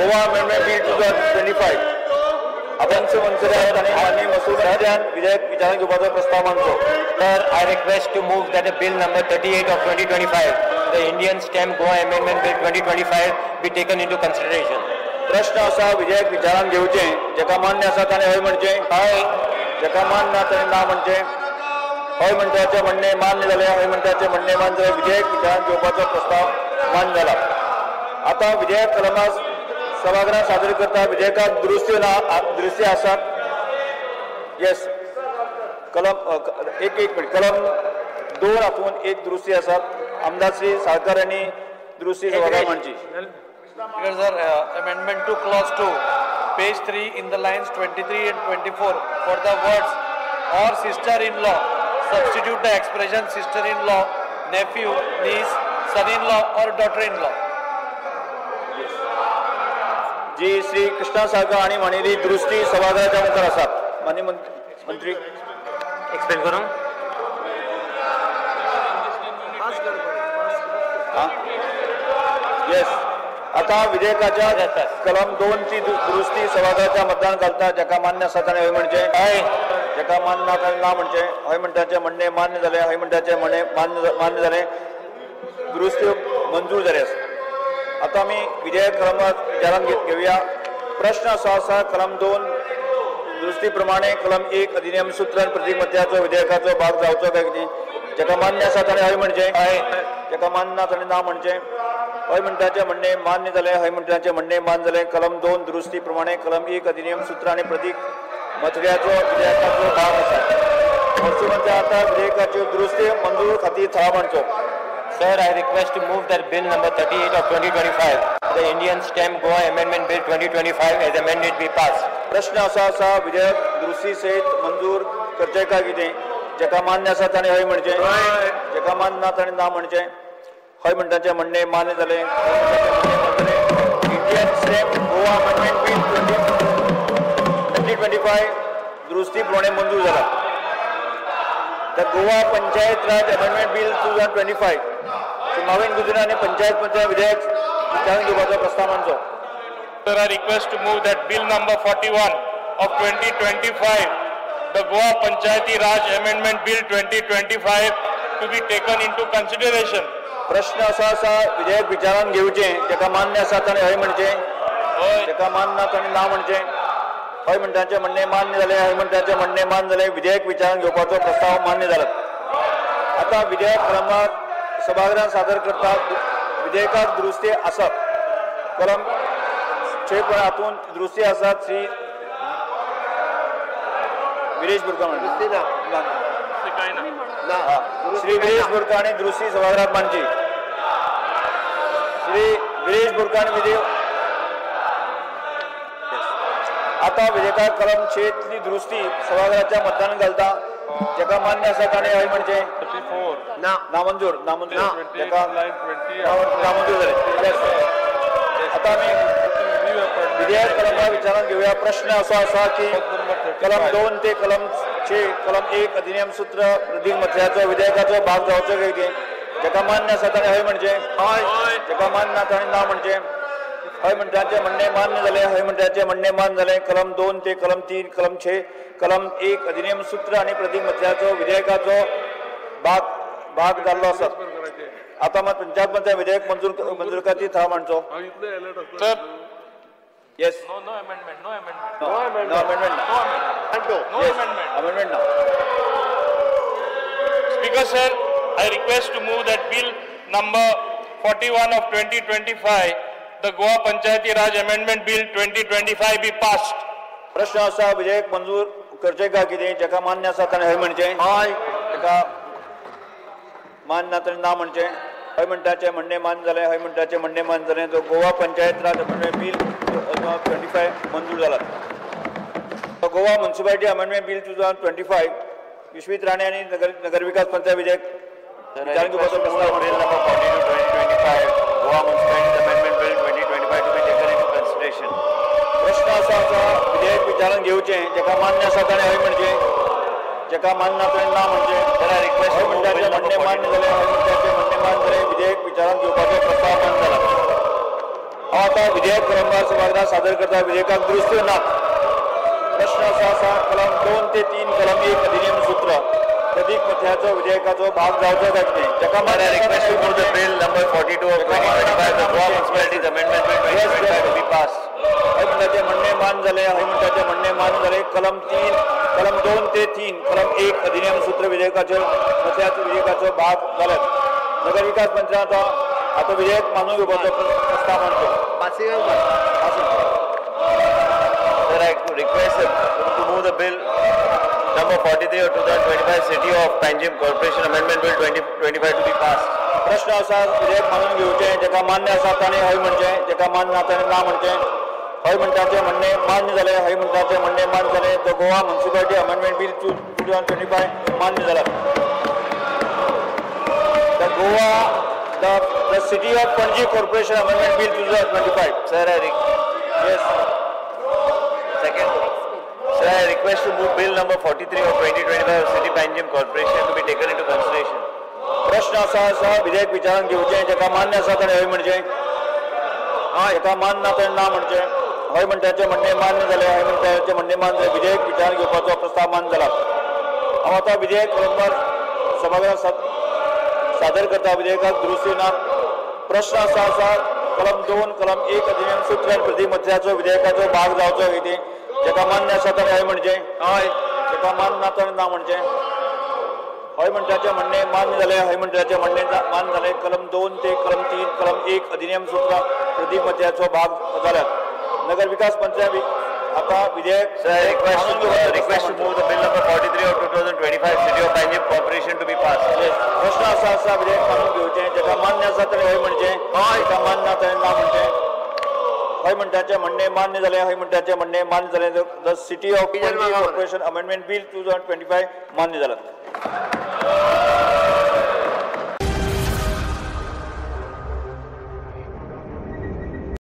Goa amendment bill 2025 अभंग मंत्र्यान आनी माननीय महसूल मंत्र्यान विधेयक विचारांत घेवपाचो प्रस्ताव मांडचो. Sir, I request to move that the bill number 38 of 2025, the Indian Stamp Goa Amendment Bill 2025 be taken into consideration. प्रश्न आसा विधेयक विचारांत घेवचें, जेका मान्य आसा ताणें हय म्हणचें, हय, जेका मान्य ना ताणें ना म्हणचें. हय म्हणटाचें म्हणणें मान्य जालें, हय म्हणटाचें म्हणणें मान्य जालें, विधेयक विचारांत घेवपाचो प्रस्ताव मान्य जाला. आतां विधेयक कलमां सभागृहात सादर करता. विधेयकाक दुरुस्ती ना, दुरुस्ती आसात. येस, कलम एक एक मिनिट, कलम 2 हातूंत एक दुरुस्ती आसात. आमदार श्री साळकर यांनी दुरुस्ती सभागृहात मांडची. Sir, amendment to clause 2, page 3 in the lines 23 and 24 for the words or sister-in-law, substitute the expression sister-in-law, nephew, niece, son-in-law or daughter-in-law. जी श्री कृष्णा साळकर हांणी मांडिल्ली दुरुस्ती सभागृहाच्या मुखार आसात. माननीय मंत्री एक्सप्लेन करूं? येस, आता विधेयकाच्या कलम 2 ची दुरुस्ती सभागृहाच्या मतदान घालता. जेका मान्य आसा ताणें हय म्हणचें, हय, जेका मान्य ना ताणें ना म्हणचें. हय म्हणटाचें म्हणणें मान्य जालें, हय म्हणटाचें म्हणणें मान्य जालें, दुरुस्त्यो मंजूर जाले आसा. आतां आमी विधेयक कलमां विचारांत घेवया. प्रश्न असो आसा, कलम 2 दुरुस्ती प्रमाणे कलम 1 अधिनियम सूत्र आनी प्रतिमत्याचो विधेयकाचो भाग जावचो काय कितें? जेका मान्य आसा ताणें हय म्हणचें, हय, जेका मान्य ना ताणें ना म्हणचें. हय म्हणटाचें म्हणणें मान्य जालें, हय म्हणटाचें म्हणणें मान्य जालें, कलम 2 दुरुस्ती प्रमाणे कलम 1 अधिनियम सूत्र आनी प्रतीक मथव्याचो विधेयकाचो भाग आसा. महसूल मंत्री आतां विधेयकाच्यो दुरुस्ती मंजूर खातीर थळा मांडचो. Sir, I request to move that bill number 38 of 2025, the Indian Stamp Goa Amendment Bill 2025 as amended be passed. प्रश्न असो आसा, विधेयक दुरुस्ती सयत मंजूर करचें काय कितें? जेका मान्य आसा ताणें हय म्हणचें, जेका मान्य ना ताणें ना म्हणचें. हय म्हणटाचें म्हणणें मान्य जालें, Indian Stamp Goa amendment bill 2025 दुरुस्ती प्रमाणे मंजूर जाला. The Goa Panchayat Raj amendment bill 2025 Mauvin Godinho आनी पंचायत पंचायत विधेयक विचारांत घेवपाचो प्रस्ताव मांडचो. Sir, I request to move that bill number 41 of 2025, the Goa Panchayati Raj Amendment Bill 2025 to be taken into consideration. प्रश्न असो आसा, विधेयक विचारांत घेवचें, जेका मान्य आसा ताणें हय म्हणचें, जेका मान्य ना ताणें ना म्हणचें. हय म्हणटाचें म्हणणें मान्य जालें, हय म्हणटाचें म्हणणें मान्य जालें, विधेयक विचारांत घेवपाचो प्रस्ताव मान्य जाला. आतां विधेयक कलमां सभागृहात सादर करता. विधेयकाक दुरुस्ती आसात. कलम 6 हातूंत दुरुस्ती आसात. श्री विरेश बोरकार, श्री विरेश बोरकार हांणी दुरुस्ती सभागृहात मांडची. श्री विरेश बोरकार विधेयक आतां विधेयकाक कलम 6 तली दुरुस्ती सभागृहाच्या मतदान घालता. जेका मान्य आसा ताणें हय म्हणचें, नामंजूर, नामंजूर, जेका नामंजूर जालें. आतां आमी विधेयक कलमां विचारांत घेवया. प्रश्न असो आसा की कलम 2 ते कलम 6 कलम 1 अधिनियम सूत्र प्रतीक मथव्याचो विधेयकाचो भाग जावचो काय कितें? जेका मान्य आसा ताणें हय म्हणचें, हय, जेका मान्य ना ताणें ना म्हणचें. हय म्हणटाचें म्हणणें मान्य जालें, हय म्हणटाचें म्हणणें मान्य जालें, कलम 2 ते कलम 3 कलम 6 कलम 1 अधिनियम सूत्र आनी प्रतीक मथव्याचो विधेयकाचो भाग जाल्लो आसा. आतां मात पंचायत पंचायत विधेयक मंजूर खातीर थळा मांडचो. Sir, yes, no amendment, no amendment, no amendment, no amendment, amendment ना. Speaker sir, I request to move that bill number 41 of 2025, the Goa Panchayati Raj Amendment Bill 2025 be passed. प्रश्न आसा, विधेयक मंजूर करचें काय कितें? जेका मान्य आसा ताणें हय म्हणचें, हय, जेका मान्य ना ताणें ना म्हणचें. हय म्हणटाचें म्हणणें मान्य जालें, हय म्हणटाचें म्हणणें मान्य जालें, तो Goa Panchayat Raj amendment bill 2025 मंजूर जाला. Goa municipality amendment bill 2025 Vishwajit Rane आनी नगर विकास पंचायत विधेयक विचारांत घेवपाचो प्रस्ताव. Bill number 42 2025, Goa Municipality Amendment Bill 2025 to be taken into consideration. प्रश्न आसा, विधेयक विचारांत घेवचें, जेका मान्य आसा ताणें हय म्हणचें, जेका मान्य ना ताणें ना म्हणचें. हय म्हणटाचें म्हणणें मान्य जालें, हय म्हणटाचें म्हणणें मान्य जालें, विधेयक विचारांत घेवपाचो प्रस्ताव मान्य जाला. हांव आतां विधेयक कलमवार सभागृहात सादर करता. विधेयकाक दुरुस्त्यो नात. प्रश्न असा आसा कलम 2 ते 3 कलम 1 अधिनियम सूत्र प्रदीप मथ्याचो विधेयकाचो भाग जावचो काय कितें? जाका I request to move the bill number 42 of 2025, the Goa Municipalities Amendment Bill 2025 to be passed. हय म्हणटाचें म्हणणें मान जालें. हय म्हणटाचें म्हणणें मान जालें. कलम 3 कलम 2 ते 3 कलम 1 अधिनियम सूत्र विधेयकाचो मथ्याचो विधेयकाचो भाग जाल्यात. नगर विकास मंत्र्यान आतां विधेयक मानून घेवपाचो प्रस्ताव मांडचो. Sir, I request to move the bill number 43 of 2025, City of Panjim Corporation Amendment Bill 2025 to be passed. प्रश्न आसा विधेयक मानून घेवचें. जाका मान्य आसा ताणें हय म्हणचें, जाका मान्य ना ताणें ना म्हणचें. हय म्हणटाचें म्हणणें मान्य जालें. हय म्हणटाचें म्हणणें मान्य जालें. The Goa Municipality Amendment Bill 2025 मान्य जाला. The Goa the City of Panaji Corporation Amendment Bill 2025. Sir, I yes. Second. Sir, I request to move bill number 43 of 2025 of City Panjim Corporation to be taken into consideration. प्रश्न आसा आसा विधेयक विचारान घेवचें. जाका मान्य आसा ताणें हय म्हणचें, जाका मान्य ना ताणें ना म्हणचें. हय म्हणटाचें म्हणणें मान्य जालें. हय म्हणटाचें म्हणणें मान्य जालें. विधेयक विचारान घेवपाचो प्रस्ताव मान्य जाला. हांव आतां विधेयक कलमवार सभागृहात सादर करता. विधेयकाक दुरुस्ती ना. प्रश्न आसा आसा कलम 2 कलम 1 अधिनियम सूत्र आनी प्रतिमत्याचो विधेयकाचो भाग जावचो कितें? जाका मान्य आसा ताणें हय म्हणचें, हय, जाका मान्य ना ताणें ना म्हणचें. हय म्हणटाचें म्हणणें मान्य जालें. हय म्हणटाचें म्हणणें मान्य जालें. कलम 2 ते कलम 3 कलम 1 अधिनियम सूत्र प्रतिमत्याचो भाग जाल्यात. नगर विकास मंत्र्यां आतां विधेयक Sir, I request to move the bill number 43 of 2025, City of Panjim Corporation to be passed. Yes. प्रश्न आसा आसा विधेयक मानून घेवचें. जाका मान्य आसा ताणें हय म्हणचें, जाका मान्य ना ताणें ना म्हणचें. हय म्हणटाचें म्हणणें मान्य जालें. हय म्हणटाचें म्हणणें मान्य जालें. The City of Panaji Corporation Amendment Bill 2025 मान्य जालां.